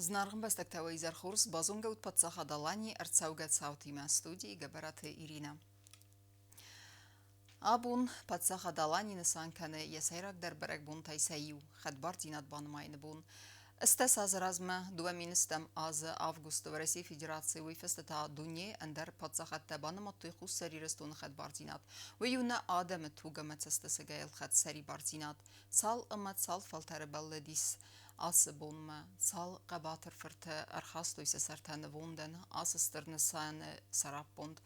Зынаргъ ӕмбӕстӕгтӕ, уӕ изӕр хорз! Базонгӕ ут Паддзахад Аланийы ӕрцӕугӕ цаутимӕ студийы Гӕбӕраты Иринӕ. Абон Паддзахад Алани нысан кӕны йӕ сӕйрагдӕр бӕрӕгбонтӕй сӕ иу – хӕдбардзинад банымайыны бон. Ӕстдӕс азы размӕ, 2000 азы августы Уӕрӕсейы Федерацийы, уый фӕстӕ та дунейы ӕндӕр паддзахадтӕ банымадтой Хуссар Ирыстоны хӕдбардзинад. Уый у нӕ адӕмы туг ӕмӕ цӕстысыгӕй ӕлхӕд сӕрибардзинад. Цал ӕмӕ цал фӕлтӕры бӕллыдис ацы бонмӕ, цал хъӕбатыр фырты ӕрхастой сӕ сӕртӕ нывондӕн ацы стыр нысаны сӕраппонд.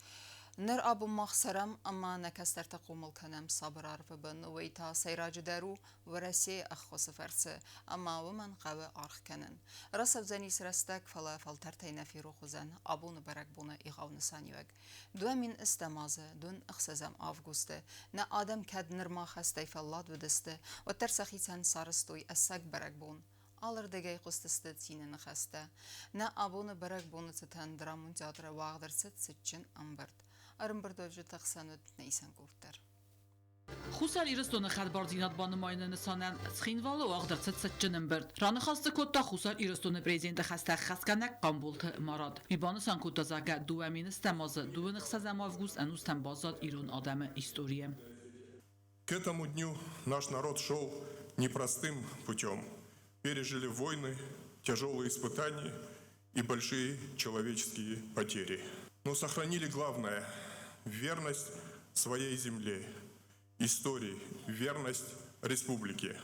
Ныр абон мах цӕрӕм ӕмӕ нӕ кӕстӕртӕ хъомыл кӕнӕм сабыр арвы бын, уый та сӕйраджыдӕр у Уӕрӕсейы ӕххуысы фӕрцы, ӕмӕ уымӕн хъӕуы аргъ кӕнын. Рацӕудзӕнис рӕстӕг, фӕлӕ фӕлтӕртӕй нӕ ферох уыдзӕн абоны бӕрӕгбоны егъау нысаниуӕг. 2000 азы, 26 августы, нӕ адӕм кӕд нырма хӕстӕй фӕллад уыдысты, уӕддӕр сӕхицӕн сарӕзтой ӕцӕг бӕрӕгбон. Алырдыгӕй хъуыстысты цины ныхӕстӕ. Нӕ абоны бӕрӕгбоны цытӕн драмон театры уагъд ӕрцыд цытджын ӕмбырд. Ӕрӕмбырдуӕвджыты хсӕн уыд нӕ исӕн къорд дӕр. Хуссар Ирыстоны хӕдбардзинад банымайыны нысанӕн Цхинвалы уагъд ӕрцыд цытджын ӕмбырд. Раныхас дзы кодта Хуссар Ирыстоны президенты хӕстӕ ӕххӕстгӕнӕг Хъамболты Марат. Уый банысан кодта, зӕгъгӕ, 2000 азы 26 август ӕнустӕм баззад ирон адӕмы историйы. К этому дню наш народ шел непростым путем. Пережили войны, тяжелые испытания и большие человеческие потери. Но сохранили главное – верность своей земле, истории, верность республике.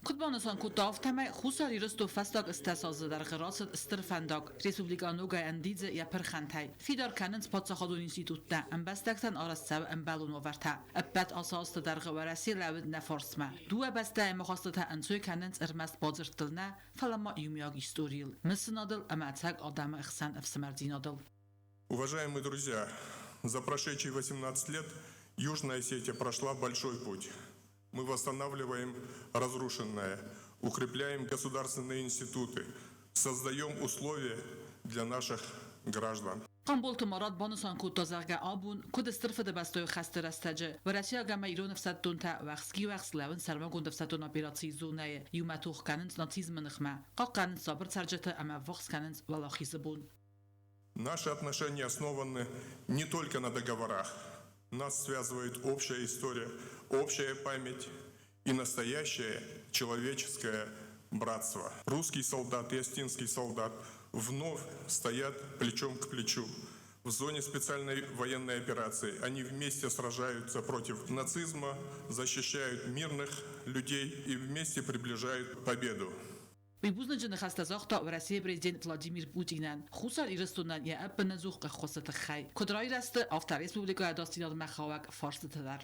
Куыд банысан кодта, афтӕмӕй Хуссар Ирыстон фӕстаг ӕстдӕс азы дӕргъы рацыд стыр фӕндаг, республикӕ ногӕй ӕндидзы йӕ пырхӕнтӕй. Фидар кӕнынц паддзахадон институттӕ, ӕмбӕстӕгтӕн арӕзт цӕуы ӕмбӕлон уавӕртӕ. Ӕппӕт ацы азты дӕргъы Уӕрӕсе лӕууыд нӕ фарсмӕ. Дыууӕ бӕстӕйы ӕмахастытӕ ӕнцой кӕнынц ӕрмӕст бадзырдтыл нӕ, фӕлӕ ма иумиаг историйыл, мысынадыл ӕмӕ ӕцӕг адӕмы ӕхсӕн ӕфсымӕрдзинадыл. Уважаемые друзья, за прошедшие 18 лет Южная Осетия прошла большой путь. Мы восстанавливаем разрушенное, укрепляем государственные институты, создаем условия для наших граждан. Хъамболты Марат банысан кодта, зӕгъгӕ, абон, куыд Стыр Фыдыбӕстӕйы хӕсты рӕстӕджы, уӕрӕсейаг ӕмӕ ирон ӕфсӕддонтӕ уӕхски-уӕхск лӕууынц сӕрмагонд ӕфсӕддон операцийы зонӕйы, иумӕ тох кӕнынц нацизмы ныхмӕ, хъахъхъӕнынц сабыр цӕрджыты ӕмӕ ӕввахс кӕнынц Уӕлахизы бон. Наши отношения основаны не только на договорах. Нас связывает общая история, общая память и настоящее человеческое братство. Русский солдат и осетинский солдат вновь стоят плечом к плечу. В зоне специальной военной операции они вместе сражаются против нацизма, защищают мирных людей и вместе приближают победу. Уый бузныджы ныхӕстӕ загъта Уӕрӕсейы президент Владимир Путинӕн Хуссар Ирыстонӕн йӕ ӕппынӕдзух ӕххуысы тыххӕй, куыд райрӕзты, афтӕ республикӕйы ӕдасдзинадмӕ хауӕг фарстыты дӕр.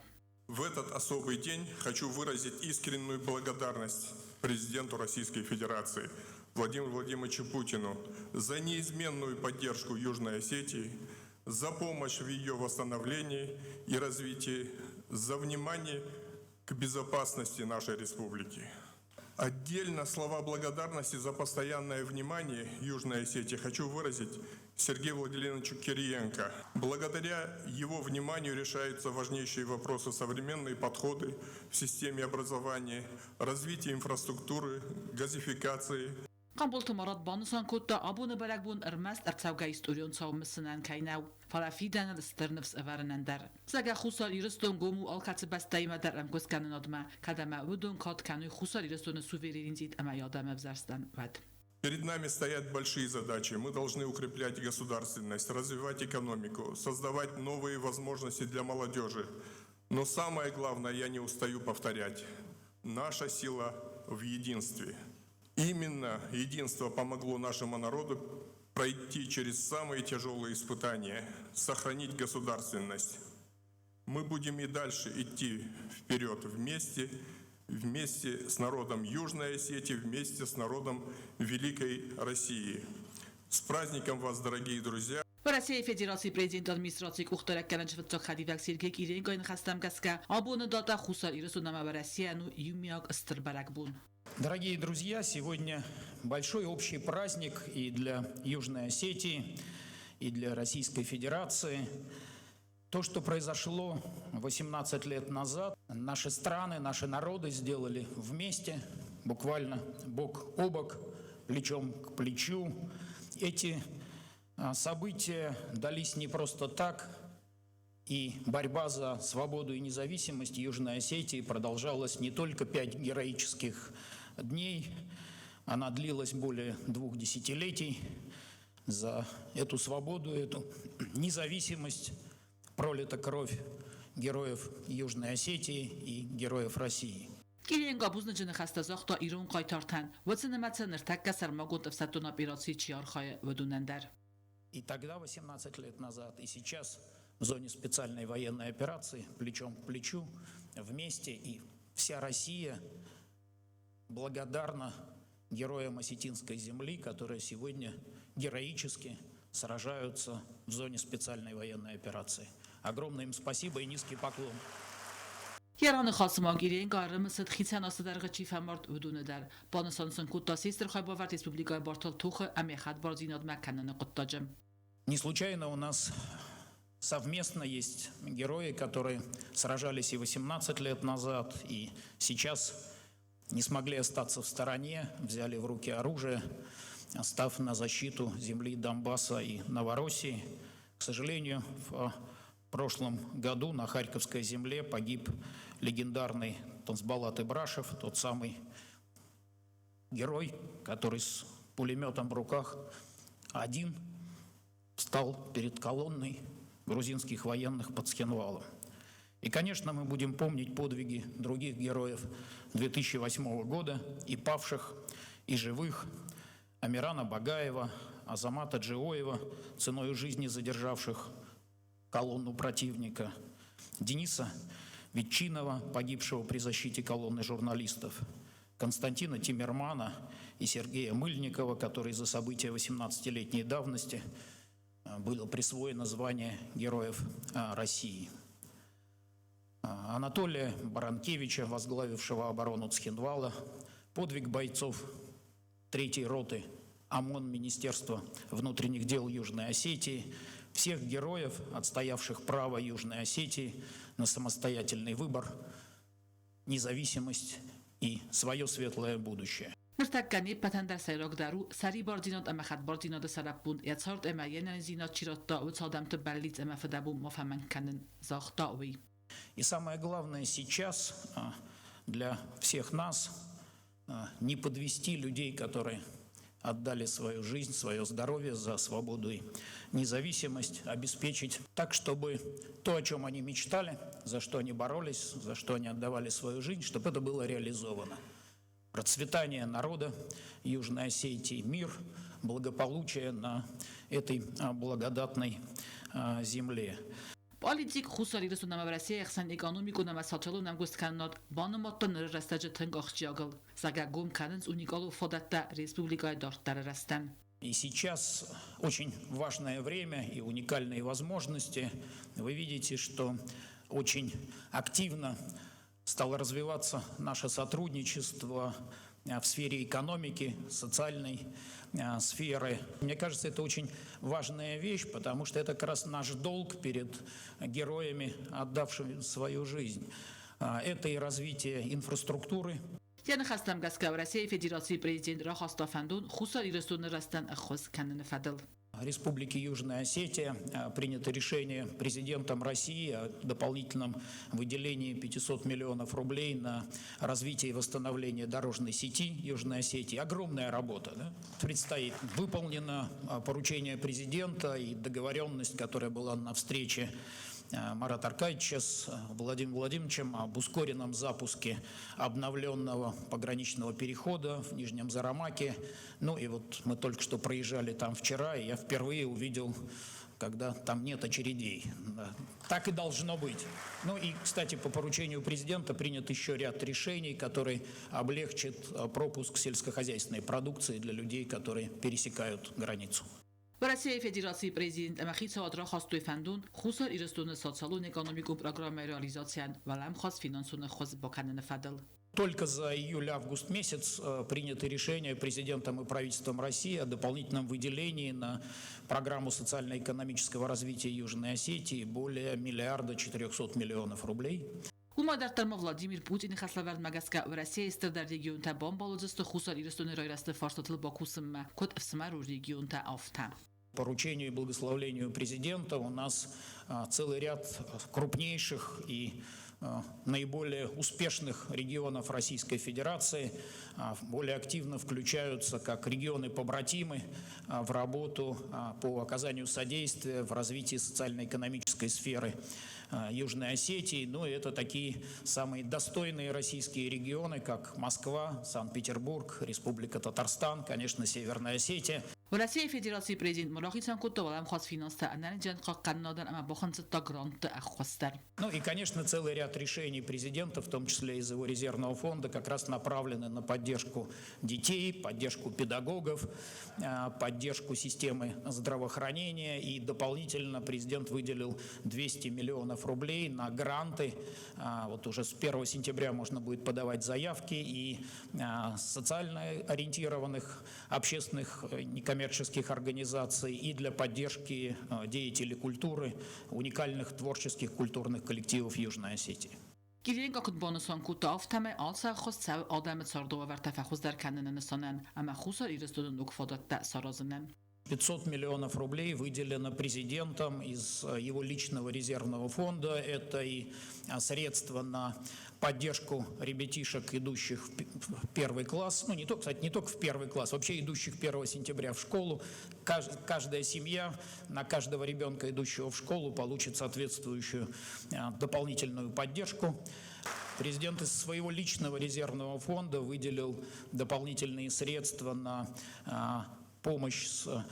В этот особый день хочу выразить искреннюю благодарность президенту Российской Федерации Владимиру Владимировичу Путину за неизменную поддержку Южной Осетии, за помощь в ее восстановлении и развитии, за внимание к безопасности нашей республики. Отдельно слова благодарности за постоянное внимание Южной Осетии хочу выразить Сергею Владимировичу Кириенко. Благодаря его вниманию решаются важнейшие вопросы современные подходы в системе образования, развития инфраструктуры, газификации. Хъамболты Марат банысан кодта, абоны бӕрӕгбон ӕрмӕст ӕрцӕугӕ историон цау мысынӕн кӕй нӕу, фӕлӕ фидӕныл стыр ныфс ӕвӕрынӕн дӕр. Зӕгъгӕ, Хуссар Ирыстон гом у алкӕцы бӕстӕимӕ дӕр ӕмгуысткӕнынадмӕ, кӕд ӕмӕ уыдон кад кӕной Хуссар Ирыстоны суверенитет ӕмӕ йӕ адӕмы ӕвзӕрстӕн, уӕд. Перед нами стоят большие задачи. Мы должны укреплять государственность, развивать экономику, создавать новые возможности для молодежи. Но самое главное, я не устаю повторять, наша сила в единстве. Именно единство помогло нашему народу пройти через самые тяжелые испытания, сохранить государственность. Мы будем и дальше идти вперед вместе, вместе с народом Южной Осетии, вместе с народом Великой России. С праздником вас, дорогие друзья! Уӕрӕсейы Федерацийы президенты администрацийы къухдарӕггӕнӕджы фыццаг хӕдивӕг Сергей Киренкойы ныхӕстӕм гӕсгӕ, абоны датӕ Хуссар Ирыстон ӕмӕ Уӕрӕсейӕн у иумиаг стыр бӕрӕгбон. Дорогие друзья, сегодня большой общий праздник и для Южной Осетии, и для Российской Федерации. То, что произошло 18 лет назад, наши страны, наши народы сделали вместе, буквально бок о бок, плечом к плечу. Эти события дались не просто так, и борьба за свободу и независимость Южной Осетии продолжалась не только 5 героических дней, она длилась более 2 десятилетий. За эту свободу, эту независимость пролита кровь героев Южной Осетии и героев России. Кириенко бузнычы ныхӕстӕ загъта ирон хъайтартӕн, уыцы нымӕцы ныртӕккӕ сӕрмагонд ӕфсӕддон операцийы чи архайы, уыдонӕн дӕр. И тогда, 18 лет назад, и сейчас в зоне специальной военной операции, плечом к плечу, вместе, и вся Россия благодарна героям осетинской земли, которые сегодня героически сражаются в зоне специальной военной операции. Огромное им спасибо и низкий поклон. Йӕ раныхасы ма Кириенко ӕрымысыд хицӕн азты дӕргъы чи фӕмард, уыдоны дӕр. Банысан сын кодта се стыр хайбавӕрд республикӕйы бартыл тохы ӕмӕ хӕдбардзинадмӕ кӕныны хъуыддаджы. Не случайно у нас совместно есть герои, которые сражались и 18 лет назад, и сейчас не смогли остаться в стороне, взяли в руки оружие, став на защиту земли Донбасса и Новороссии. К сожалению, в прошлом году на Харьковской земле погиб легендарный Танцбалат Ибрашев, тот самый герой, который с пулеметом в руках один встал перед колонной грузинских военных под Цхинвалом. И, конечно, мы будем помнить подвиги других героев 2008 года, и павших, и живых, Амирана Багаева, Азамата Джиоева, ценой жизни задержавших колонну противника, Дениса Ветчинова, погибшего при защите колонны журналистов, Константина Тиммермана и Сергея Мыльникова, который за события 18-летней давности было присвоено звание Героев России. Анатолия Баранкевича, возглавившего оборону Цхинвала, подвиг бойцов 3-й роты ОМОН Министерства внутренних дел Южной Осетии, всех героев, отстоявших право Южной Осетии на самостоятельный выбор, независимость и свое светлое будущее. Ныртӕккӕ не ппӕтӕн дӕр сӕйрагдӕр у сӕрибардзинад ӕмӕ хӕдбардзинады сӕраппонд йӕ цард ӕмӕ йе нӕниздзинад чи радта, уыцы адӕмты бӕллиц ӕмӕ фыдӕбон ма фӕмӕнг кӕнын, загъта уый. И самое главное сейчас для всех нас не подвести людей, которые отдали свою жизнь, свое здоровье за свободу и независимость, обеспечить так, чтобы то, о чем они мечтали, за что они боролись, за что они отдавали свою жизнь, чтобы это было реализовано. Процветание народа Южной Осетии, мир, благополучие на этой благодатной земле. Политик Хуссар Ирыстон ӕмӕ Уӕрӕсейы ӕхсӕн экономикон ӕмӕ социалон ӕмгуысткӕнынад банымадта ныры рӕстӕджы тынг ахсджиагыл, зӕгъгӕ, гом кӕнынц уникалон фадӕттӕ республикӕйы дарддӕры рӕзтӕн. И сейчас очень важное время и уникальные возможности. Вы видите, что очень активно стало развиваться наше сотрудничество в сфере экономики, социальной сферы. Мне кажется, это очень важная вещь, потому что это как раз наш долг перед героями, отдавшими свою жизнь. Это и развитие инфраструктуры. Йӕ ныхӕстӕм гӕсгӕ Уӕрӕсейы Федерацийы президент рахаста фӕндон Хуссар Ирыстоны рӕзтӕн ӕххуыс кӕныны фӕдыл. Республики Южная Осетия принято решение президентом России о дополнительном выделении 500 миллионов рублей на развитие и восстановление дорожной сети Южной Осетии. Огромная работа, да, предстоит. Выполнено поручение президента и договоренность, которая была на встрече Марата Аркадьевича с Владимиром Владимировичем об ускоренном запуске обновленного пограничного перехода в Нижнем Зарамаке. Ну и вот мы только что проезжали там вчера, и я впервые увидел, когда там нет очередей. Да. Так и должно быть. Ну и, кстати, по поручению президента принят еще ряд решений, которые облегчат пропуск сельскохозяйственной продукции для людей, которые пересекают границу. Уӕрӕсейы Федерацийы президент ӕмӕ хицауад рахастой фӕндон Хуссар Ирыстоны социалон-экономикон программӕйы реализацийӕн уӕлӕмхас финансон ӕххуыс бакӕныны фӕдыл. Только за июль-август месяц принято решение президентом и правительством России о дополнительном выделении на программу социально-экономического развития Южной Осетии более 1 400 000 000 рублей. Уымӕй дарддӕр ма Владимир Путины хӕслӕвӕрдмӕ гӕсгӕ Уӕрӕсейы стырдӕр регионтӕ бамбал уыдзысты Хуссар Ирыстоны райрӕзты фарстатыл бакусынмӕ, куыд ӕфсымӕрон регионтӕ, афтӕ. Поручению и благословлению президента у нас целый ряд крупнейших и наиболее успешных регионов Российской Федерации более активно включаются как регионы-побратимы в работу по оказанию содействия в развитии социально-экономической сферы Южной Осетии. Ну, и это такие самые достойные российские регионы, как Москва, Санкт-Петербург, Республика Татарстан, конечно, Северная Осетия. Уӕрӕсейы Федерацийы президент ма рахицӕн кодта уӕлӕмхас финанстӕ ӕнӕниздзинадхъахъхъӕнынадӕн ӕмӕ бахынцыдта грантты ӕххуыс дӕр. Ну и, конечно, целый ряд решений президента, в том числе из его резервного фонда, как раз направлены на поддержку детей, поддержку педагогов, поддержку системы здравоохранения. И дополнительно президент выделил 200 миллионов рублей на гранты. Вот уже с 1 сентября можно будет подавать заявки и социально ориентированных общественных некоммерческих организаций, и для поддержки деятелей культуры, уникальных творческих культурных коллективов Южной Осетии. Кириенко куыд банысан кодта, афтӕмӕй ацы ӕххуыс цӕуы адӕмы цардуавӕртӕ фӕхуыздӕр кӕныны нысанӕн ӕмӕ Хуссар Ирыстоны ног фадӕттӕ саразынӕн. 500 миллионов рублей выделено президентом из его личного резервного фонда. Это и средства на поддержку ребятишек, идущих в первый класс. Ну, не только, кстати, не только в первый класс, вообще идущих 1 сентября в школу. Каждая семья на каждого ребенка, идущего в школу, получит соответствующую дополнительную поддержку. Президент из своего личного резервного фонда выделил дополнительные средства на помощь с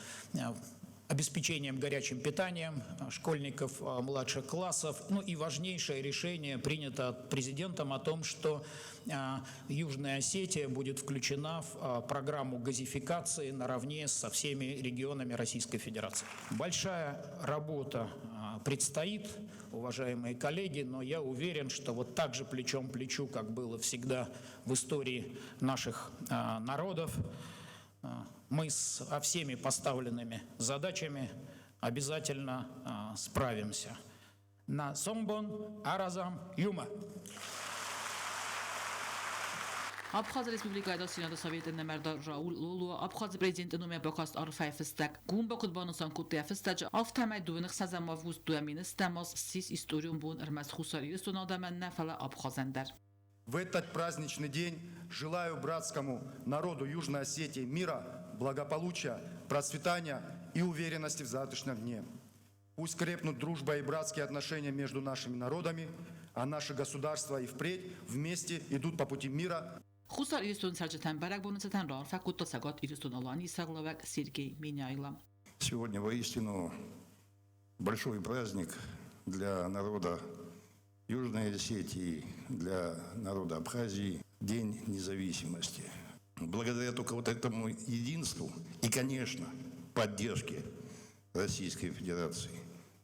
обеспечением горячим питанием школьников младших классов. Ну и важнейшее решение принято президентом о том, что Южная Осетия будет включена в программу газификации наравне со всеми регионами Российской Федерации. Большая работа предстоит, уважаемые коллеги, но я уверен, что вот так же плечом к плечу, как было всегда в истории наших народов, мы со всеми поставленными задачами обязательно справимся. Нӕ сомбон аразӕм иумӕ. Абхазы Республикӕйы Ӕдасдзинады Советы нымӕрдар Рауль Лолуа Абхазы президенты номӕй бакаст арфӕйы фыстӕг. Гунба куыд банысан кодта йӕ фыстӕджы, афтӕмӕй 26 август 2000 аз ссис историон бон ӕрмӕст Хуссар Ирыстоны адӕмӕн нӕ, фӕлӕ Абхазӕн дӕр. В этот праздничный день желаю братскому народу Южной Осетии мира, благополучия, процветания и уверенности в завтрашнем дне. Пусть крепнут дружба и братские отношения между нашими народами, а наши государства и впредь вместе идут по пути мира. Хуссар Ирыстоны цӕрджытӕн бӕрӕгбоны цытӕн раарфӕ кодта Цӕгат Ирыстон-Аланийы сӕргълӕууӕг Сергей Меняйло. Сегодня воистину большой праздник для народа Южной Осетии, для народа Абхазии, День независимости. Благодаря только вот этому единству и, конечно, поддержке Российской Федерации,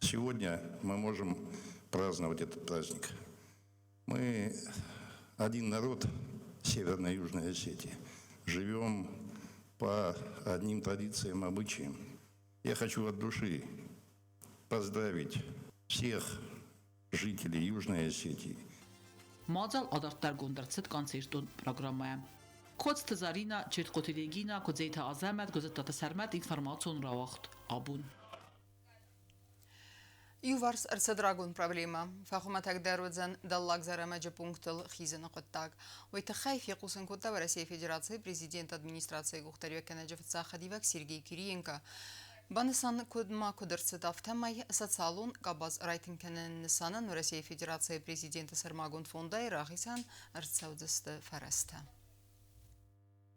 сегодня мы можем праздновать этот праздник. Мы один народ Северной и Южной Осетии. Живем по одним традициям, обычаям. Я хочу от души поздравить всех жителей Южной Осетии. Мадзал адарддӕргонд ӕрцыд концертон программӕйӕ. Коцты Заринӕ, Чертхъоты Регинӕ, Куыдзеты Азӕмӕт, Гуызыттаты Сӕрмӕт, информацион рауагъд Абон. Иуварс ӕрцыд рагон проблемӕ. Фӕхуымӕтӕгдӕр уыдзӕн Дӕллаг Зӕрӕмӕджы пунктыл хизыны хъуыддаг. Уый тыххӕй фехъусын кодта Уӕрӕсейы Федерацийы президенты администрацийы къухдариуӕггӕнӕджы фыццаг хӕдивӕг Сергей Кириенко. Банысан куыд ма куыд ӕрцыд, афтӕмӕй социалон къабаз райтынг кӕныны нысанӕн Уӕрӕсейы Федерацийы президенты сӕрмагонд фондӕй рахицӕн ӕрцӕудзысты фӕрӕзтӕ.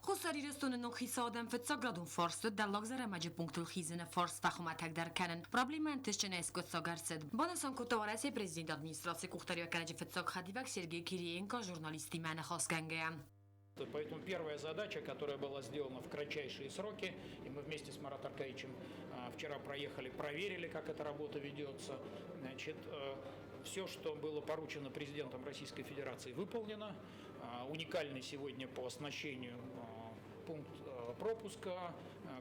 Хуссар Ирыстоны ног хицауадӕн фыццаградон фарст уыд Дӕллаг Зӕрӕмӕджы пунктыл хизыны фарст фӕхуымӕтӕгдӕр кӕнын. Проблемӕ ӕнтыстджынӕй скъуыддзаг ӕрцыд. Банысан кодта Уӕрӕсейы президенты администрацийы къухдариуӕггӕнӕджы фыццаг хӕдивӕг Сергей Кириенко журналисттимӕ ныхасгӕнгӕйӕ. Поэтому первая задача, которая была сделана в кратчайшие сроки, и мы вместе с Маратом Аркадьевичем вчера проехали, проверили, как эта работа ведется. Значит, все, что было поручено президентом Российской Федерации, выполнено. Уникальный сегодня по оснащению пункт пропуска,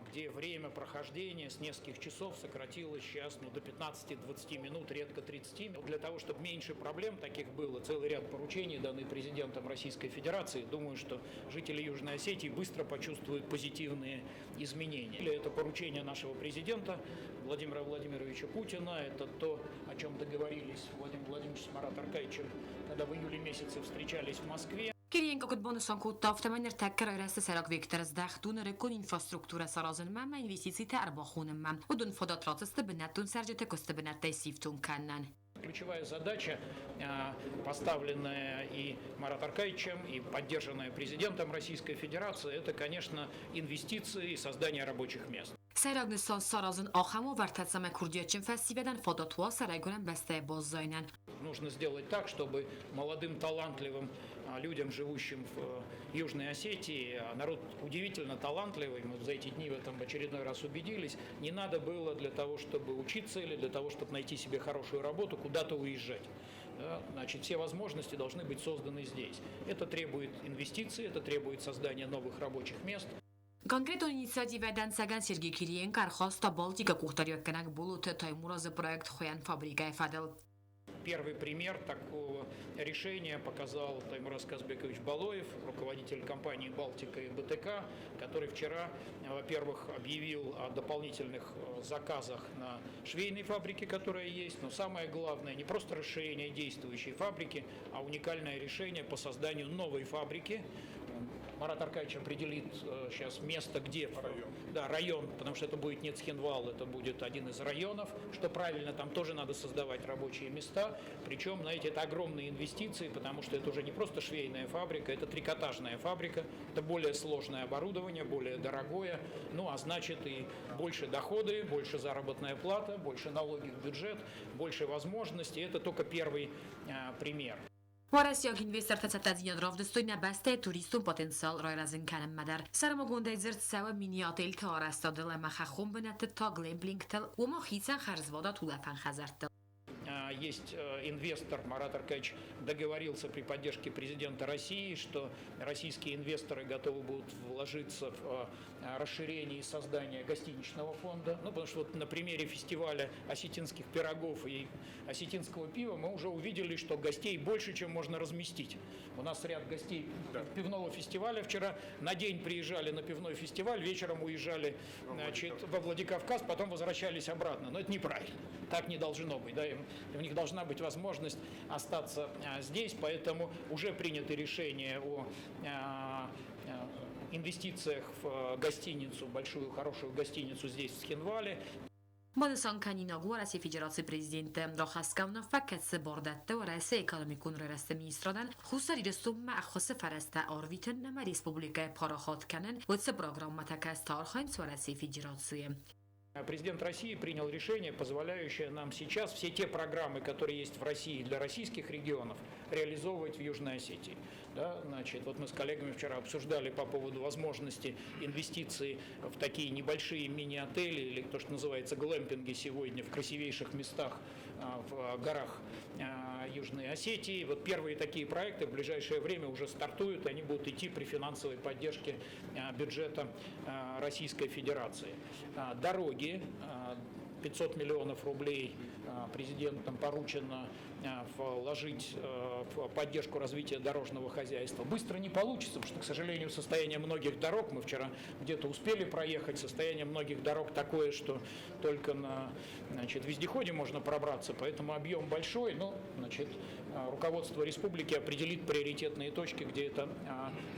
где время прохождения с нескольких часов сократилось сейчас, ну, до 15-20 минут, редко 30. Для того, чтобы меньше проблем таких было, целый ряд поручений, данные президентом Российской Федерации. Думаю, что жители Южной Осетии быстро почувствуют позитивные изменения. Это поручение нашего президента Владимира Владимировича Путина, это то, о чем договорились Владимир Владимирович с Маратом Аркадьевичем, когда в июле месяце встречались в Москве. Кириенко куыд банысан кодта, афтӕмӕй ныртӕккӕ райрӕзты сӕйраг вектор здӕхт у нырыккон инфраструктурӕ саразынмӕ ӕмӕ инвестицитӕ ӕрбахонынмӕ. Уыдон фадат ратдзысты бынӕттон цӕрджыты куысты бынӕттӕй сифтонг кӕнынӕн. Ключевая задача, поставленная и Марат Аркадьевичем, и поддержанная президентом Российской Федерации, это, конечно, инвестиции и создание рабочих мест. Сӕйраг нысан саразын ахӕм уавӕртӕ, цӕмӕй курдиатджын фӕсивӕдӕн фадат уа сӕ райгуырӕн бӕстӕйы баззайынӕн. Нужно сделать так, чтобы молодым талантливым людям, живущим в Южной Осетии, народ удивительно талантливый, мы за эти дни в этом в очередной раз убедились, не надо было для того, чтобы учиться или для того, чтобы найти себе хорошую работу, куда-то уезжать. Да, значит, все возможности должны быть созданы здесь. Это требует инвестиций, это требует создания новых рабочих мест. Конкретон инициативӕ дӕнцӕгӕн Сергей Кириенко ӕрхаста Балтика къухдариуӕггӕнӕг Болоты Таймуразы проект хуыйӕн фабрикӕйы фӕдыл. Первый пример такого решения показал Таймураз Казбекович Балоев, руководитель компании «Балтика» и БТК, который вчера, во-первых, объявил о дополнительных заказах на швейной фабрике, которая есть, но самое главное, не просто расширение действующей фабрики, а уникальное решение по созданию новой фабрики. Марат Аркадьевич определит сейчас место, где район. Да, район, потому что это будет не Цхинвал, это будет один из районов, что правильно, там тоже надо создавать рабочие места. Причем, знаете, это огромные инвестиции, потому что это уже не просто швейная фабрика, это трикотажная фабрика, это более сложное оборудование, более дорогое, ну а значит и больше доходы, больше заработная плата, больше налоги в бюджет, больше возможностей. Это только первый пример. Уӕрӕсейаг инвестортӕ цӕттӕдзинад равдыстой нӕ бӕстӕйы туристон потенциал райрӕзын кӕнынмӕ дӕр. Сӕрмагондӕй дзырд цӕуы мини-отельты арӕзтадыл ӕмӕ хӕххон бынӕтты та глэмпингтыл, ома хицӕн хӕрзвадат улӕфӕн хӕдзӕрттыл. Есть инвестор, Марат Аркадьевич договорился при поддержке президента России, что российские инвесторы готовы будут вложиться в расширение и создание гостиничного фонда. Ну, потому что вот на примере фестиваля осетинских пирогов и осетинского пива мы уже увидели, что гостей больше, чем можно разместить. У нас ряд гостей пивного фестиваля вчера на день приезжали на пивной фестиваль, вечером уезжали, значит, во Владикавказ, потом возвращались обратно. Но это неправильно. Так не должно быть. Да? У них должна быть возможность остаться здесь, поэтому уже принято решение о инвестициях в гостиницу, большую хорошую гостиницу здесь, в Цхинвале. Банысан кӕнинаг у, Уӕрӕсейы Федерацийы президенты рахӕсгӕ уынаффӕ, кӕцы бар дӕтты Уӕрӕсейы экономикон райрӕзты министрадӕн Хуссар Ирыстонмӕ ӕххуысы фӕрӕзтӕ арвитын ӕмӕ республикӕйы парахат кӕнын уыцы программӕтӕ, кӕцытӕ архайынц Уӕрӕсейы Федерацийы. Президент России принял решение, позволяющее нам сейчас все те программы, которые есть в России для российских регионов, реализовывать в Южной Осетии. Да, значит, вот мы с коллегами вчера обсуждали по поводу возможности инвестиций в такие небольшие мини-отели, или то, что называется глэмпинги сегодня, в красивейших местах в горах Южной Осетии. Вот первые такие проекты в ближайшее время уже стартуют, и они будут идти при финансовой поддержке бюджета Российской Федерации. Дороги, 500 миллионов рублей президентом поручено вложить в поддержку развития дорожного хозяйства. Быстро не получится, потому что, к сожалению, состояние многих дорог, мы вчера где-то успели проехать, состояние многих дорог такое, что только на, значит, вездеходе можно пробраться, поэтому объем большой, но, значит, руководство республики определит приоритетные точки, где это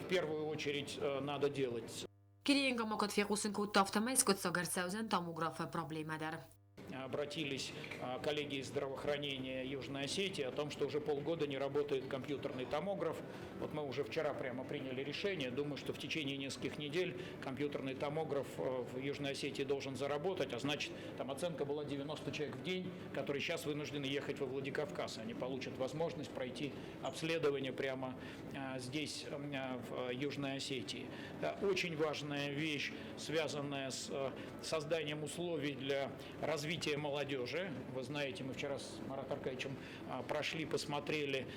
в первую очередь надо делать. Кириенко ма куыд фехъусын кодта, афтӕмӕй скъуыддзаг ӕрцӕудзӕн томографы проблемӕ дӕр. Обратились коллеги из здравоохранения Южной Осетии о том, что уже полгода не работает компьютерный томограф. Вот мы уже вчера прямо приняли решение. Думаю, что в течение нескольких недель компьютерный томограф в Южной Осетии должен заработать. А значит, там оценка была 90 человек в день, которые сейчас вынуждены ехать во Владикавказ. Они получат возможность пройти обследование прямо здесь, в Южной Осетии. Да, очень важная вещь, связанная с созданием условий для развития Развитие молодежи. Вы знаете, мы вчера с Маратом Аркадьевичем прошли, посмотрели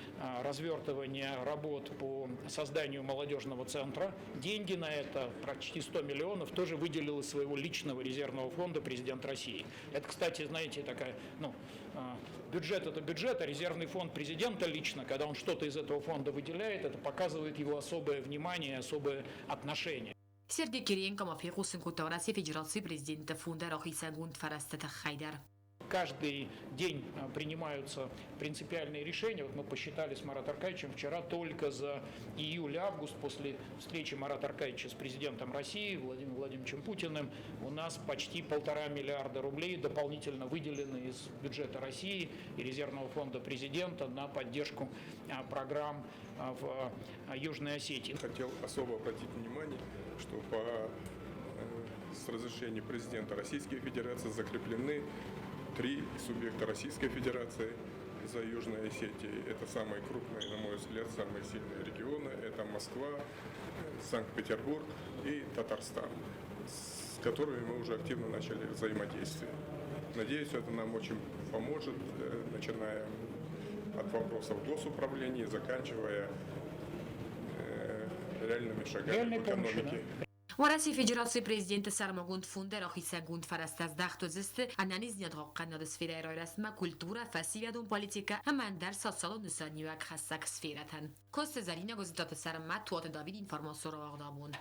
развертывание работ по созданию молодежного центра. Деньги на это, почти 100 миллионов, тоже выделил из своего личного резервного фонда президент России. Это, кстати, знаете, такая, ну, бюджет это бюджет, а резервный фонд президента лично, когда он что-то из этого фонда выделяет, это показывает его особое внимание, особое отношение. Сергей Кириенко ма фехъусын кодта Уӕрӕсейы Федерацийы Президенты фонды рахицӕнгонд фӕрӕзты тыххӕй дӕр. Каждый день принимаются принципиальные решения. Вот мы посчитали с Маратом Аркадьевичем вчера только за июль-август после встречи Марата Аркадьевича с президентом России Владимиром Владимировичем Путиным у нас почти 1,5 миллиарда рублей дополнительно выделены из бюджета России и резервного фонда президента на поддержку программ в Южной Осетии. Хотел особо обратить внимание, что с разрешения президента Российской Федерации закреплены 3 субъекта Российской Федерации за Южной Осетией. Это самые крупные, на мой взгляд, самые сильные регионы. Это Москва, Санкт-Петербург и Татарстан, с которыми мы уже активно начали взаимодействие. Надеюсь, это нам очень поможет, начиная от вопросов госуправления, заканчивая реальными шагами в экономике. Уӕрӕсейы Федерацийы Президенты сӕрмагонд фондӕй рахицӕнгонд фӕрӕзтӕ здӕхт уыдзысты ӕнӕниздзинад хъахъхъӕнынады сферӕйы райрӕзтмӕ, культурӕ, фӕсивӕдон политикӕ ӕмӕ ӕндӕр социалон нысаниуӕг хӕссӕг сферӕтӕн. Коцты Зӕринӕ, Гуыззытаты Сӕрмӕт, Туаты Давид, информацион рауагъд абон.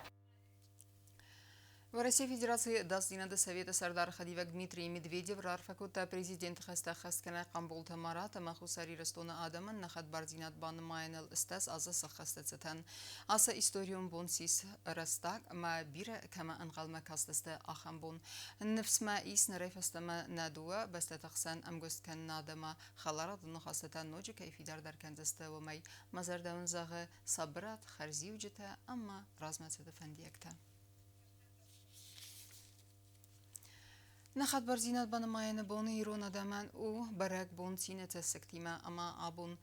Уӕрӕсейы Федерацийы Ӕдасдзинады Советы сӕрдары хӕдивӕг Дмитрий Медведев раарфӕ кодта президенты хӕстӕ ӕххӕстгӕнӕг Хъамболты Марат ӕмӕ Хуссар Ирыстоны адӕмӕн нӕ хӕдбардзинад банымайыныл 80 азы сӕххӕсты цытӕн. Ацы историон бон ссис рӕстаг ӕмӕ бирӕ кӕмӕ ӕнхъӕлмӕ кастысты, ахӕм бон. Ныфс мӕ ис, нырӕй фӕстӕмӕ нӕ дыууӕ бӕстӕты хсӕн ӕмгуысткӕнынад ӕмӕ хӕларадон ныхӕстӕ ноджы кӕй фидардӕр кӕндзысты, уымӕй. Мӕ зӕрдӕ уын зӕгъы сабырад, хӕрзиуджытӕ ӕмӕ размӕцыды фӕндиӕгтӕ. Нӕ хӕдбардзинад банымайыны боны ирон адӕмӕн у бӕрӕгбон цины цӕссыгтимӕ ӕмӕ абон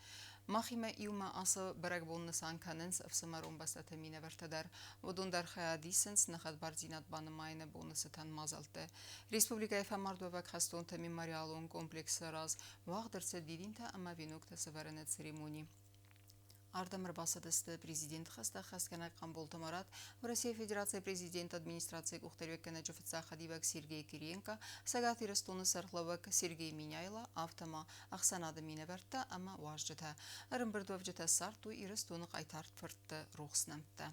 махимӕ иумӕ ацы бӕрӕгбон нысан кӕнынц ӕфсымӕрон бӕстӕты минӕвӕрттӕ дӕр. Уыдон дӕр хайад исынц нӕ хӕдбардзинад банымайыны боны цытӕн мадзӕлтты. Республикӕйы фӕмардуӕвӕг хӕстонты мемориалон комплексы раз уагъд ӕрцыд дидинтӕ ӕмӕ веноктӕ сӕвӕрыны церемони. Ардӕм ӕрбацыдысты президенты хӕстӕ ӕххӕстгӕнӕг Хъамболты Марат, Уӕрӕсейы Федерацийы президенты администрацийы къухдариуӕггӕнӕджы фыццаг хӕдивӕг Сергей Кириенко, Цӕгат Ирыстоны сӕргълӕууӕг Сергей Меняйло, афтӕ ма ӕхсӕнады минӕвӕрттӕ ӕмӕ уазджытӕ. Ӕрӕмбырдуӕвджытӕ ссардтой Ирыстоны хъайтар фыртты рухс нӕмттӕ.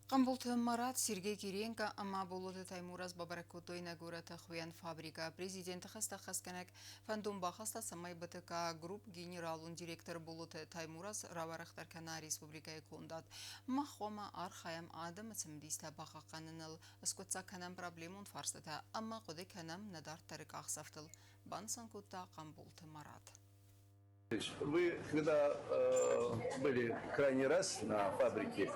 Хъамболты Марат, Сергей Кириенко ӕмӕ Боллоты Таймураз бабӕрӕг кодтой нӕ горӕты хуыйӕн фабрикӕ. Президенты хӕстӕ ӕххӕстгӕнӕг фӕндон бахаста, цӕмӕй БТК Групп генералон директор Боллоты Таймураз рауӕрӕхдӕр кӕна республикӕйы кондад. Мах хъуамӕ архайӕм адӕмы цымыдистӕ бахъахъхъӕныныл, скъуыддзаг кӕнӕм проблемон фарстытӕ ӕмӕ хъуыды кӕнӕм нӕ дарддӕры къахдзӕфтыл, банысан кодта Хъамболты Марат. Вы, когда были крайний раз на фабрике,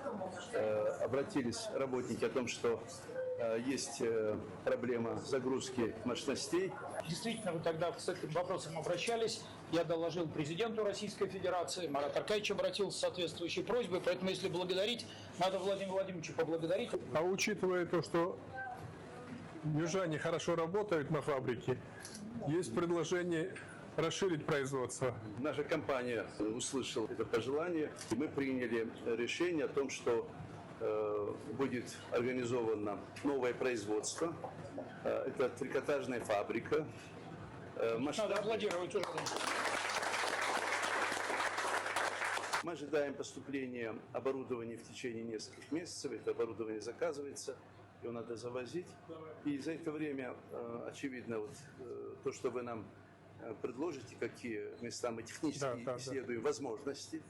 обратились работники о том, что есть проблема загрузки мощностей. Действительно, вы тогда с этим вопросом обращались. Я доложил президенту Российской Федерации, Марат Аркадьевич обратился с соответствующей просьбой, поэтому если благодарить, надо Владимира Владимировича поблагодарить. А учитывая то, что южане хорошо работают на фабрике, есть предложение расширить производство. Наша компания услышала это пожелание. И мы приняли решение о том, что будет организовано новое производство. Это трикотажная фабрика. Надо аплодировать уже. Мы ожидаем поступления оборудования в течение нескольких месяцев. Это оборудование заказывается, его надо завозить. И за это время, очевидно, вот, то, что вы нам предложите, какие места мы технически исследуем, возможности.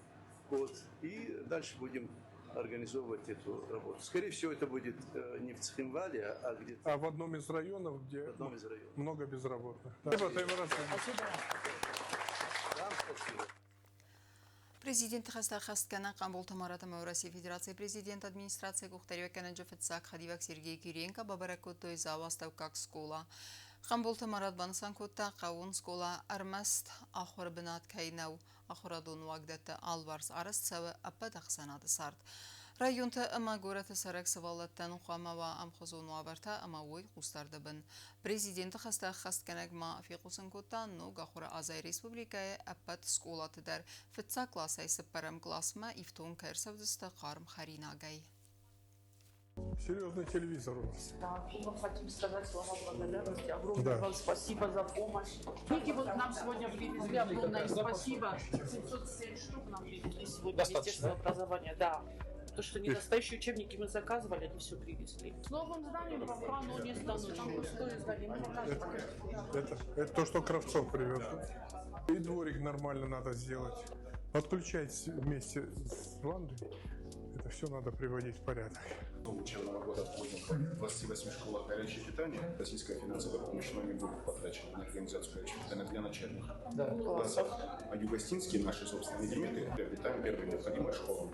Вот, и дальше будем организовывать эту работу. Скорее всего, это будет не в Цхинвале, а где-то... А в одном из районов, где В одном из районов. много безработных. Да. Спасибо. Спасибо. Вам спасибо. Президенты хӕстӕ ӕххӕстгӕнӕг Хъамболты Марат ӕмӕ Уӕрӕсейы Федерацийы президенты администрацийы къухдариуӕггӕнӕджы фыццаг хӕдивӕг Сергей Кириенко бабӕрӕг кодтой Дзауы астӕуккаг скъола. Хъамболты Марат банысан кодта, хъӕууон скъола ӕрмӕст ахуыры бынат кӕй нӕу, ахуырадон уагдӕтты алыварс арӕзт цӕуы ӕппӕт ӕхсӕнады цард. Районты ӕмӕ горӕты цӕрӕг сывӕллӕттӕн хъуамӕ уа ӕмхуызон уавӕртӕ ӕмӕ уой хъусдарды бын. Президенты хӕстӕ ӕххӕстгӕнӕг ма фехъусын кодта, ног ахуыры азӕй республикӕйы ӕппӕт скъолаты дӕр фыццаг къласӕй цыппӕрӕм къласмӕ ифтонг кӕй ӕрцӕудзысты хъарм хӕринагӕй. Серьезный телевизор у вас. Да, мы хотим сказать слова благодарности. Огромное вам спасибо за помощь. Книги вот нам сегодня привезли, огромное спасибо. 707 штук нам привезли сегодня Министерство образования. Да. То, что недостающие учебники мы заказывали, они все привезли. С новым зданием пока оно не станут. Там пустое здание. Мы пока Это то, что Кравцов привез. И дворик нормально надо сделать. Подключать вместе с ванной. Это все надо приводить в порядок. Учебного года вводим в 28 школах горячее питание. Российская финансовая помощь нами будет потрачена на организацию горячего питания для начальных классов. А югостинские наши собственные лимиты приобретаем первые необходимые школы.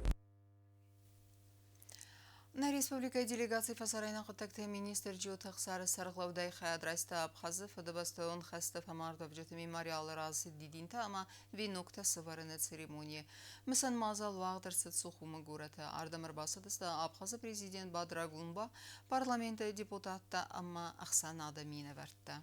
Нӕ республикӕйы делегаци фӕсарӕйнаг хъуыддӕгты министр Джиоты Ӕхсары сӕргълӕудӕй хайад райста Абхазы Фыдыбӕстӕйон хӕсты фӕмардуӕвджыты мемориалы раз дидинтӕ ӕмӕ веноктӕ сӕвӕрыны церемонийы. Мысӕн мадзал уагъд ӕрцыд Сухумы горӕты. Ардӕм ӕрбацыдысты Абхазы президент Бадра Гунба, парламенты депутаттӕ ӕмӕ ӕхсӕнады минӕвӕрттӕ.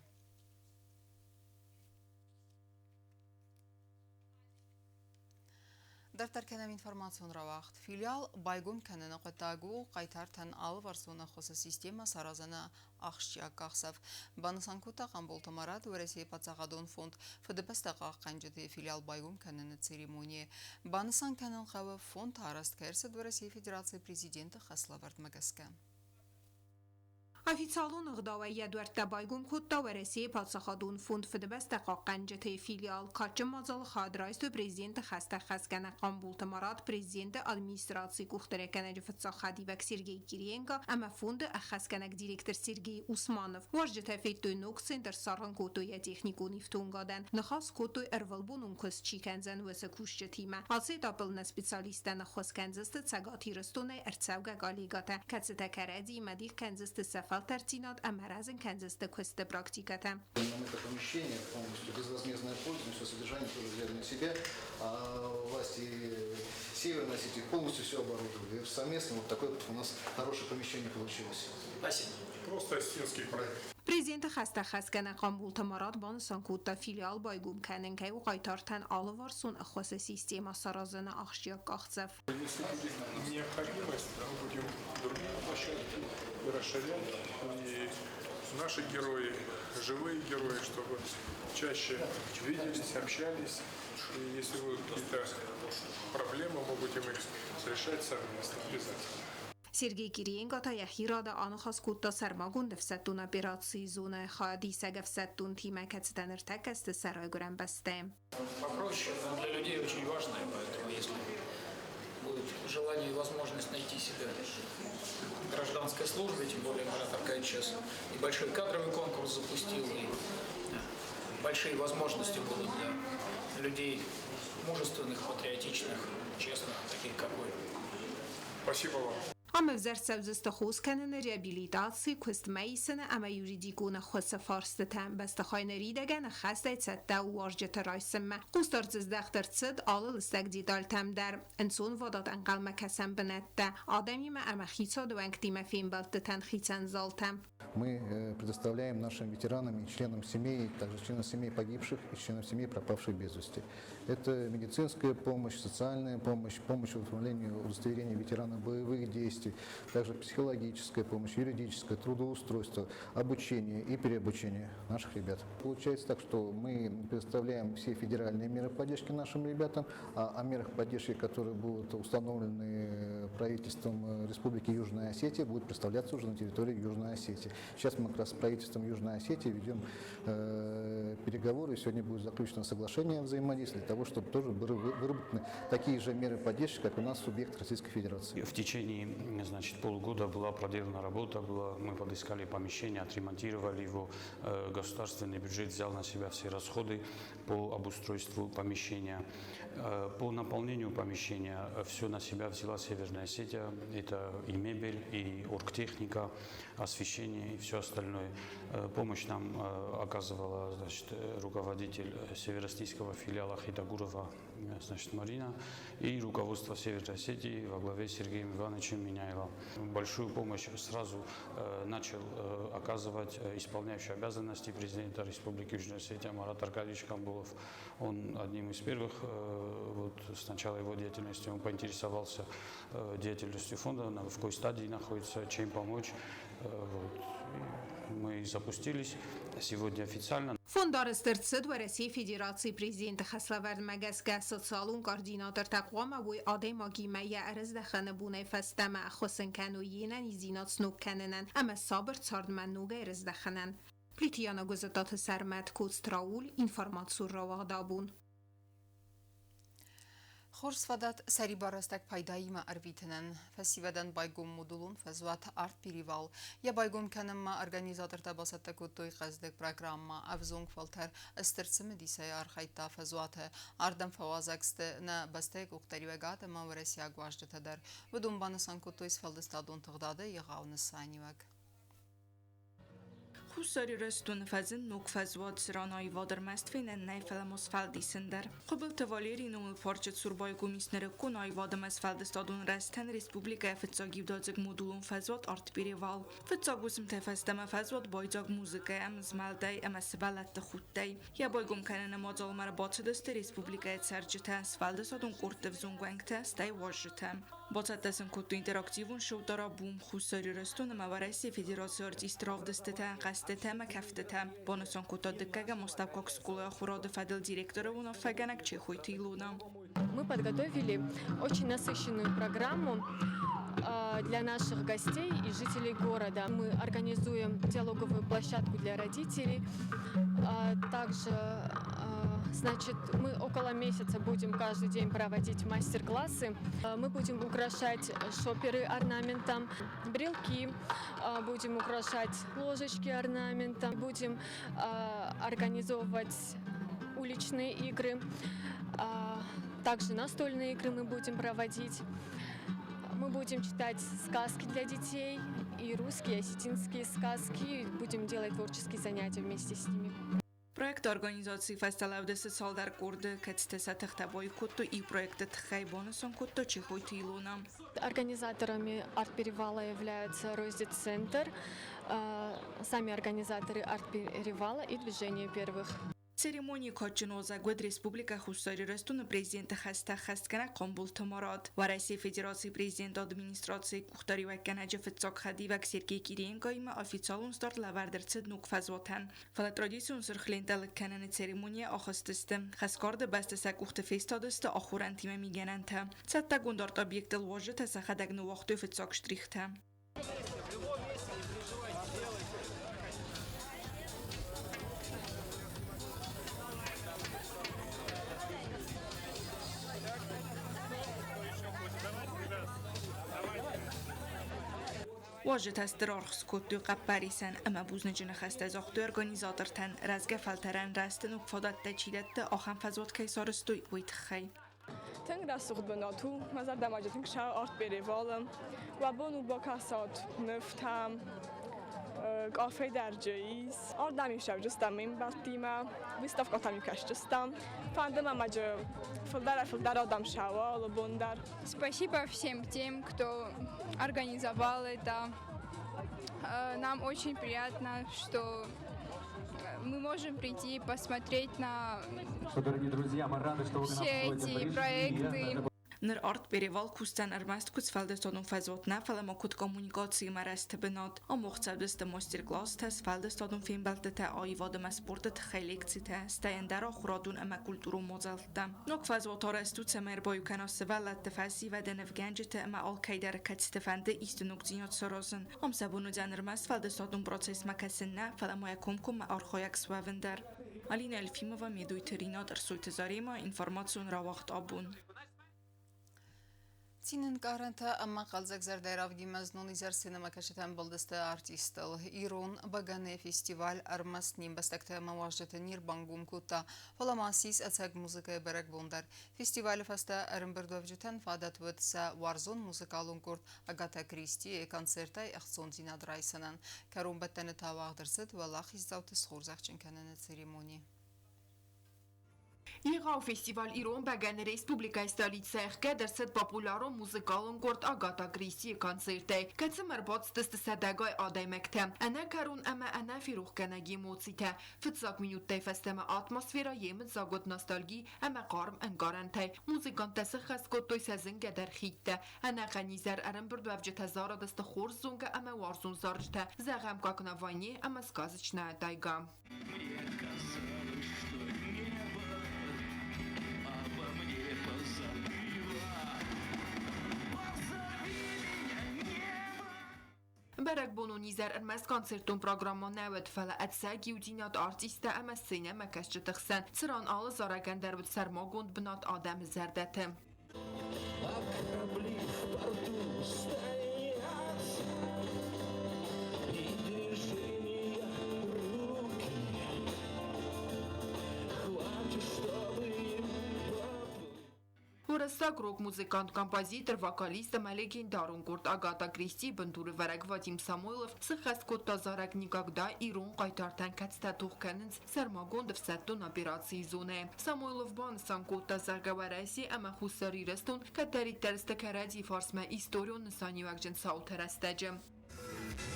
Дарддӕр кӕнӕм информацион рауагъд. Филиал байгом кӕныны хъуыддаг у хъайтартӕн алыварсон ӕххуысы системӕ саразыны ахсджиаг къахдзӕф. Банысан кодта Хъамболты Марат Уӕрӕсейы паддзахадон фонд Фыдыбӕстӕ хъахъхъӕнджыты филиал байгом кӕныны церемонийы. Банысан кӕнын хъӕуы, фонд арӕзт кӕй ӕрцыд Уӕрӕсейы Федерацийы президенты хӕслӕвӕрдмӕ гӕсгӕ. Официалон ӕгъдауӕй йӕ дуӕрттӕ байгом кодта Уӕрӕсейы паддзахадон фонд Фыдыбӕстӕ хъахъхъӕнджыты филиал. Кадджын мадзалы хайад райстой президенты хӕстӕ хӕсгӕнӕг Хъамболты Марат, президенты администрацийы къухдариуӕггӕнӕджы фыццаг хӕдивӕг Сергей Кириенко ӕмӕ фонды ӕххӕстгӕнӕг директор Сергей Усманов. Уазджытӕ федтой ног центр, саргъ кодтой йӕ техникон ифтонгадӕн, ныхас кодтой ӕрвылбонон куыст чи кӕндзӕн, уыцы кусджытимӕ. Ацы этапыл нӕ специалисттӕ ныххуыс кӕндзысты Цӕгат Ирыстонӕй ӕрцӕугӕ коллегӕтӕ, кӕцытӕ кӕрӕдзиимӕ дих кӕндзысты сӕ фӕлтӕрддзинад ӕмӕ рӕзын кӕндзысты куысты практикӕтӕ. Нам это помещение полностью безвозмездное пользование, все содержание тоже взяли на себя, а власти Северной Осетии полностью все оборудовали. И совместно вот такое вот у нас хорошее помещение получилось. Спасибо. Просто осетинский проект. Президенты хӕстӕ хӕсгӕнӕг Хъамболты Марат банысан кодта, филиал байгом кӕнын кӕй у хъайтартӕн алыварсон ӕххуысы системӕ саразыны ахсджиаг къахдзӕф. Если будет необходимость, мы будем другие площадки расширять. И наши герои, живые герои, чтобы чаще виделись, общались. И если будут какие-то проблемы, мы будем их решать совместно обязательно. Сергей Кириенко та йӕхи рады аныхас кодта сӕрмагонд ӕфсӕддон операцийы зонӕйы хайадисӕг ӕфсӕддонтимӕ, кӕцытӕ ныртӕккӕ сты сӕ райгуырӕн бӕстӕйы. Попроще, но для людей очень важное, поэтому если будет желание и возможность найти себя в гражданской службе, тем более Марат Аркадьевич сейчас и большой кадровый конкурс запустил, и большие возможности будут для людей мужественных, патриотичных, честных, таких как вы. Спасибо вам. Ам ӕвзӕрст цӕудзысты хос кӕныны, реабилитацийы, куыстмӕ исыны ӕмӕ юридикон ӕххуысы фарстытӕ. Бӕстыхай ныридӕгӕн ӕххӕстӕй цӕттӕ у уазджыты райсынмӕ. Хъусдард здӕхт ӕрцыд алы лыстӕг детальтӕм дӕр. Ӕнцонвадат ӕнхъӕлмӕ кӕсӕн бынӕттӕ, адӕмимӕ ӕмӕ хицауады уӕнгтимӕ фембӕлдтытӕн хицӕн залтӕ. Мы предоставляем нашим ветеранам и членам семей, также членам семей погибших и членам семей пропавших без вести. Это медицинская помощь, социальная помощь, помощь в оформлении удостоверения ветерана боевых действий, также психологическая помощь, юридическая, трудоустройство, обучение и переобучение наших ребят. Получается так, что мы предоставляем все федеральные меры поддержки нашим ребятам, а о мерах поддержки, которые будут установлены правительством Республики Южная Осетия, будут представляться уже на территории Южной Осетии. Сейчас мы как раз с правительством Южной Осетии ведем переговоры. Сегодня будет заключено соглашение о взаимодействии для того, чтобы тоже были выработаны такие же меры поддержки, как у нас субъект Российской Федерации. В течение, значит, полугода была проделана работа, мы подыскали помещение, отремонтировали его, государственный бюджет взял на себя все расходы по обустройству помещения. По наполнению помещения все на себя взяла Северная Осетия, это и мебель, и оргтехника, освещение и все остальное. Помощь нам оказывала, значит, руководитель северо-осетинского филиала Хитагурова, значит, Марина, и руководство Северной Осетии во главе с Сергеем Ивановичем Меняйло. Большую помощь сразу начал оказывать исполняющий обязанности президента Республики Южная Осетия Марат Аркадьевич Камбулов. Он одним из первых, вот с начала его деятельности, он поинтересовался деятельностью фонда, в какой стадии находится, чем помочь. Вот. И мы запустились сегодня официально. Фонд арӕзт ӕрцыд Уӕрӕсейы Федерацийы президенты хӕслӕвӕрдмӕ гӕсгӕ социалон координатортӕ хъуамӕ уой адӕймагимӕ йӕ ӕрыздӕхӕны бонӕй фӕстӕмӕ, ӕххуыс ын кӕной йе нӕниздзинад сног кӕнынӕн ӕмӕ сабыр цардмӕ ногӕй ӕрыздӕхынӕн. Плиты Яна, Гуыззыттаты Сӕрмӕт, Коцты Рауль, информацион рауагъд Абон. Хорз фадат сӕрибар рӕстӕг пайдаимӕ ӕрвитынӕн. Фӕсивӕдӕн байгом модулон фӕзуат «Арт-перевал». Йӕ байгом кӕнынмӕ организатортӕ бацӕттӕ кодтой хъӕздыг программӕ. Ӕвзонг фӕлтӕр стыр цымыдисӕй архайдта фӕзуаты. Ардӕм фӕуазӕг сты нӕ бӕстӕйы къухдариуӕгад ӕмӕ уӕрӕсейаг уазджытӕ дӕр. Уыдон банысан кодтой сфӕлдыстадон тыгъдады егъау нысаниуӕг. Хуссар Ирыстоны фӕзынд ног фӕзуат, цыран аивад ӕрмӕст фенӕн нӕй, фӕлӕ ма сфӕлдисын дӕр. Хуыбылты Валерийы номыл парчы цур байгом ис нырыккон аивад ӕмӕ сфӕлдыстадон рӕзтӕн республикӕйы фыццаг иудадзыг модулон фӕзуат «Арт-перевал». Фыццаг уысмтӕй фӕстӕмӕ фӕзуат байдзаг музыкӕйӕ, ӕмызмӕлдӕй ӕмӕ сывӕллӕтты худтӕй. Йӕ байгом кӕныны мадзалмӕ ӕрбацыдысты республикӕйы цӕрджытӕ, сфӕлдыстадон къордты ӕвзонг уӕнгтӕ, стӕй уазджытӕ. Бацӕттӕ сын кодтой интерактивон шоу «Тарабум», Хуссар Ирыстон ӕмӕ Уӕрӕсейы Федерацийы артистты равдыстытӕ, хъӕзтытӕ ӕмӕ кӕфтытӕ. Банысан кодта дыккӕгӕм астӕуккаг скъолайы ахуырады фӕдыл директоры уынаффӕгӕнӕг Чехойты Илона. Мы подготовили очень насыщенную программу для наших гостей и жителей города. Мы организуем диалоговую площадку для родителей. Также, значит, мы около месяца будем каждый день проводить мастер-классы. Мы будем украшать шоперы орнаментом, брелки, будем украшать ложечки орнаментом, будем организовывать уличные игры, также настольные игры мы будем проводить. Мы будем читать сказки для детей, и русские, и осетинские сказки, будем делать творческие занятия вместе с ними. Проекты организацийы фӕстӕ лӕудысты цалдӕр къорды, кӕцытӕ сӕ тыхтӕ баиу кодтой иу проекты тыххӕй, банысан кодта Чехойты Илона. Организаторами арт-перевала являются Роздецентр, сами организаторы арт-перевала и Движение первых. Церемонийы кадджын уазӕг уыд Республикӕ Хуссар Ирыстоны президенты хӕстӕ ӕххӕстгӕнӕг Хъамболты Марат. Уӕрӕсейы Федерацийы президенты администрацийы къухдариуӕггӕнӕджы фыццаг хӕдивӕг Сергей Кириенкоимӕ официалон старт лӕвӕрд ӕрцыд ног фӕзуатӕн. Фӕлӕ традицион сырх лентӕ лыг кӕныны церемонийӕ ахызтысты. Хӕсгарды бӕсты сӕ къухты фестадысты ахорӕнтимӕ мигӕнӕнтӕ. Цӕттӕгонд арт-объектыл уазджытӕ сӕхӕдӕг ныууагътой фыццаг штрихтӕ. Уазджытӕ стыр аргъ скодтой хъӕппӕрисӕн ӕмӕ бузныджы ныхӕстӕ загътой организатортӕн, рӕзгӕ фӕлтӕрӕн рӕзты ног фадӕттӕ чи дӕтты, ахӕм фӕзуат кӕй сарӕзтой, уый тыххӕй. Тынг рӕсугъд бынат у, мӕ зӕрдӕмӕ тынг сау арт-перевалы. Уӕ бон у бакӕсат нывтӕм, кафе дӕр дзы ис. Ардӕм иу ссӕуджыстӕм ме мбӕлттимӕ, выставкӕтӕм иу кӕсджыстӕм. Фӕнды мӕ ма фылдӕрӕй-фылдӕр адӕм сӕуа алы бон дӕр. Спасибо всем тем, кто организовал это. Нам очень приятно, что мы можем прийти и посмотреть на Дорогие друзья, мы рады, что вы к нам все сегодня эти пришли. проекты. Ныр арт-перевал кусдзӕн ӕрмӕст куыд сфӕлдыстадон фӕзуат нӕ, фӕлӕ ма куыд коммуникациимӕ рӕзты бынат. Ам уагъд цӕудзысты мастер-класстӕ, сфӕлдыстадон фембӕлдтытӕ, аивад ӕмӕ спорты тыххӕй лекцитӕ, стӕй ӕндӕр ахуырадон ӕмӕ культурон мадзӕлттӕ. Ног фӕзуат арӕзт у, цӕмӕй ӕрбаиу кӕна сывӕллӕтты, фӕсивӕды, нывгӕнджыты ӕмӕ алкӕйдӕр, кӕцыты фӕнды исты ногдзинад саразын. Ам сӕ бон уыдзӕн ӕрмӕст сфӕлдыстадон процессмӕ кӕсын нӕ, фӕлӕ ма йӕ комкоммӕ архайӕг суӕвын дӕр. Алина Елфимова, Медойты Ринат, Ӕрсойты Зарема, информацион рауагъд Абон. Цины ӕнкъарӕнтӕ ӕмӕ хъӕлдзӕг зӕрдӕйы равгимӕ знон изӕр сценӕмӕкӕсджытӕ ӕмбӕлдысты артисттыл. Ирон бӕгӕныйы фестиваль ӕрмӕст не мбӕстӕгтӕ ӕмӕ уазджыты не рбангом кодта, фӕлӕ ма ссис ӕцӕг музыкӕйы бӕрӕгбон дӕр. Фестивалы фӕстӕ ӕрӕмбырдуӕвджытӕн фадат уыд сӕ уарзон музыкалон къорд Агата Кристийы концертӕй ӕхцондзинад райсынӕн. Кӕронбӕттӕны та уагъд ӕрцыд уӕлахиздзауты схорзӕхджын кӕныны церемони. Егъау фестиваль «Ирон бӕгӕны» республикӕйы столицӕйы ӕхгӕд ӕрцыд популярон музыкалон къорд Агата Кристийы концертӕй, кӕцымӕ ӕрбацыдысты сӕдӕгай адӕймӕгтӕ. Ӕнӕкӕрон ӕмӕ ӕнӕферохгӕнӕг эмоцитӕ. Фыццаг минуттӕй фӕстӕмӕ атмосферӕ йемыдзаг уыд ностальги ӕмӕ хъарм ӕнкъарӕнтӕй. Музыканттӕ сыххӕст кодтой сӕ зынгӕдӕр хидтӕ. Ӕнӕхъӕн изӕр ӕрӕмбырдуӕвджытӕ зарыдысты хорз зонгӕ ӕмӕ уарзон зарджытӕ, зӕгъӕм, «Как на войне» ӕмӕ «Сказочная тайга». Мне казалось, что небо обо мне позабыло. Позови меня, небо! Бӕрӕгбонон изӕр ӕрмӕст концертон программӕ нӕ уыд, фӕлӕ ӕцӕг иудзинад артисттӕ ӕмӕ сценӕмӕкӕсджыты хсӕн, цыран алы зарӕгӕн дӕр уыд сӕрмагонд бынат адӕмы зӕрдӕты. А корабли в порту стоят, и движения руки хватит, чтобы им Уырыссаг рок-музыкант, композитор, вокалист ӕмӕ легендарон къорд Агата Кристийы бындурывӕрӕг Вадим Самойлов сыххӕст кодта зарӕг «Никогда» ирон хъайтартӕн, кӕцытӕ тох кӕнынц сӕрмагонд ӕфсӕддон операцийы зонӕйы. Самойлов банысан кодта, зӕгъгӕ, Уӕрӕсе ӕмӕ Хуссар Ирыстон кӕддӕриддӕр сты кӕрӕдзи фарсмӕ историон нысаниуӕгджын цауты рӕстӕджы.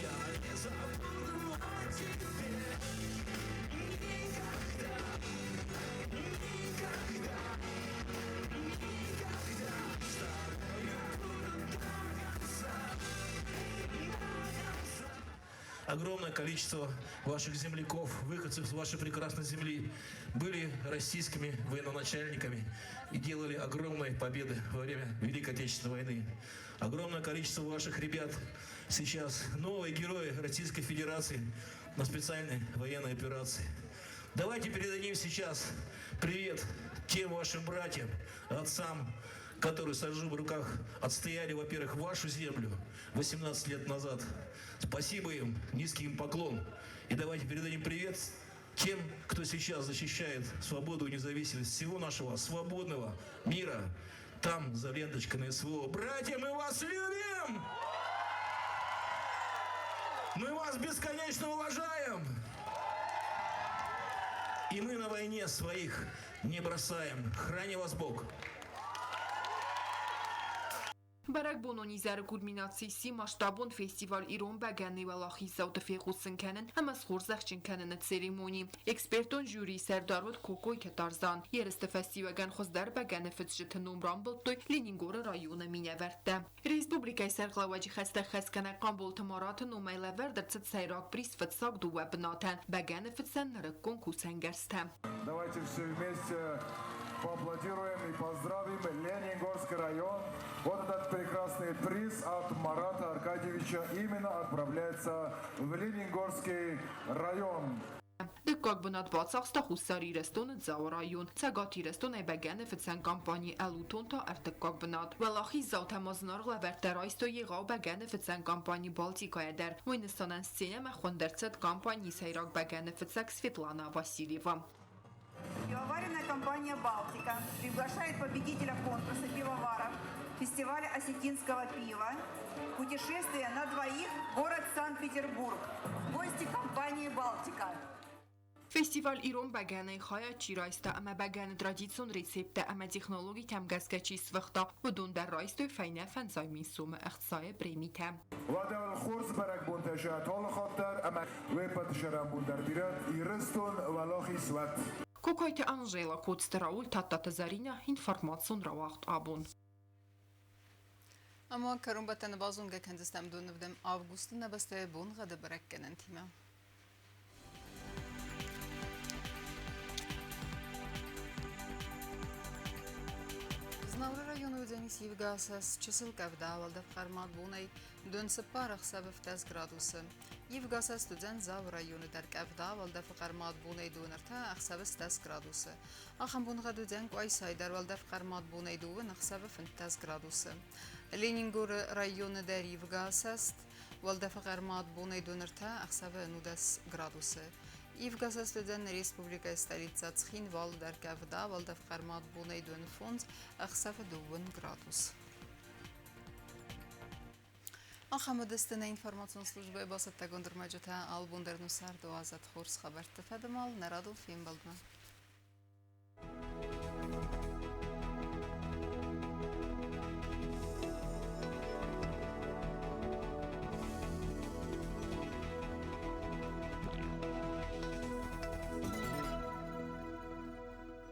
Я не забуду о тебе никогда, никогда, никогда. С тобою буду до конца, до конца. Огромное количество ваших земляков, выходцев с вашей прекрасной земли, были российскими военачальниками и делали огромные победы во время Великой Отечественной войны. Огромное количество ваших ребят сейчас новые герои Российской Федерации на специальной военной операции. Давайте передадим сейчас привет тем вашим братьям, отцам, которые с оружием в руках отстояли, во-первых, вашу землю 18 лет назад. Спасибо им, низкий им поклон. И давайте передадим привет тем, кто сейчас защищает свободу и независимость всего нашего свободного мира. Там, за ленточкой на СВО. Братья, мы вас любим! Мы вас бесконечно уважаем! И мы на войне своих не бросаем. Храни вас Бог! Бӕрӕгбонон изӕры кульминаци сси масштабон фестиваль «Ирон бӕгӕны» уӕлахиздзауты фехъусын кӕнын ӕмӕ схорзӕхджын кӕныны церемони. Экспертон жюрийы сӕрдар уыд Кокойты Тарзан. Ерысты фӕстиуӕгӕн хуыздӕр бӕгӕны фыцджыты ном рамбылдтой Ленингоры районы минӕвӕрттӕ. Республикӕйы сӕргълӕууӕджы хӕстӕ хӕсгӕнӕг Хъамболты Мараты номӕй лӕвӕрд ӕрцыд сӕйраг приз фыццаг дыууӕ бынатӕн бӕгӕны фыцӕн нырыккон кусӕнгӕрзтӕ. Давайте все вместе поаплодируем и поздравим Ленингорский район. Вот этот прекрасный приз от Марата Аркадьевича именно отправляется в Ленингорский район. Дыккаг бынат бацахста Хуссар Ирыстоны Дзауы район. Цӕгат Ирыстонӕй бӕгӕныфыцӕн компани «Ӕлутон» та ӕртыккаг бынат. Уӕлахиздзаутӕ ма зынаргъ лӕвӕрттӕ райстой егъау бӕгӕныфыцӕн компани «Балтикӕ-йӕ дӕр. Уый нысанӕн сценӕмӕ хуынд ӕрцыд компанийы сӕйраг бӕгӕныфыцӕг Светлана Васильева. Пивоваренная компания «Балтика» приглашает победителя конкурса пивоваров фестиваля осетинского пива «Путешествие на двоих. Город Санкт-Петербург». Гости компании «Балтика». Фестиваль «Ирон бӕгӕны»-йы хайад чи райста ӕмӕ бӕгӕны традицион рецепттӕ ӕмӕ технологитӕм гӕсгӕ чи сфыхта, уыдон дӕр райстой фӕйнӕ 500 000 сомы ӕхцайы премитӕ. Уӕдӕ уыл хорз бӕрӕгбонтӕ зӕгъӕт алы хатт дӕр ӕмӕ уе ппӕты сӕрӕнбон дӕр бирӕ Ирыстон уӕлахиз уӕд! Кокойты Анжела, Коцты Рауль, Тадтаты Зӕринӕ, информацион рауагъд «Абон». Ӕмӕ кӕронбӕттӕны базонгӕ кӕндзыстӕм донывдӕм августы нӕ бӕстӕйы боныгъӕды бӕрӕггӕнӕнтимӕ. Знауыры районы уыдзӕнис ивгӕ асӕст, чысыл къӕвда, уӕлдӕф хъӕрмад бонӕй 14 ӕхсӕвы 17 градусы. Ивгӕ асӕст уыдзӕн Дзауы районы дӕр къӕвда, уӕлдӕфы хъӕрмад бонӕй 23 ӕхсӕвы 10 градусы. Ахӕм боныгъӕд уыдзӕн Къуайсайы дӕр уӕлдӕф хъӕрмад бонӕй 2 ӕхсӕвы 15 градусы. Ленингоры районы дӕр ивгӕ асӕст, уӕлдӕфы хъӕрмад бонӕй 23 ӕхсӕвы 19 градусы. Ивгӕ асӕст уыдзӕн республикӕйы столицӕ Цхинвалы дӕр къӕвда, уӕлдӕф хъӕрмад бонӕй 25 ӕхсӕвы 2 градус. Ахӕм уыдысты нӕ информацион службӕйы бацӕттӕгонд ӕрмӕджытӕ. Алыбон дӕр нуцарды уадзӕд хорз хабӕртты фӕдымал. Нӕ радон фембӕлдмӕ.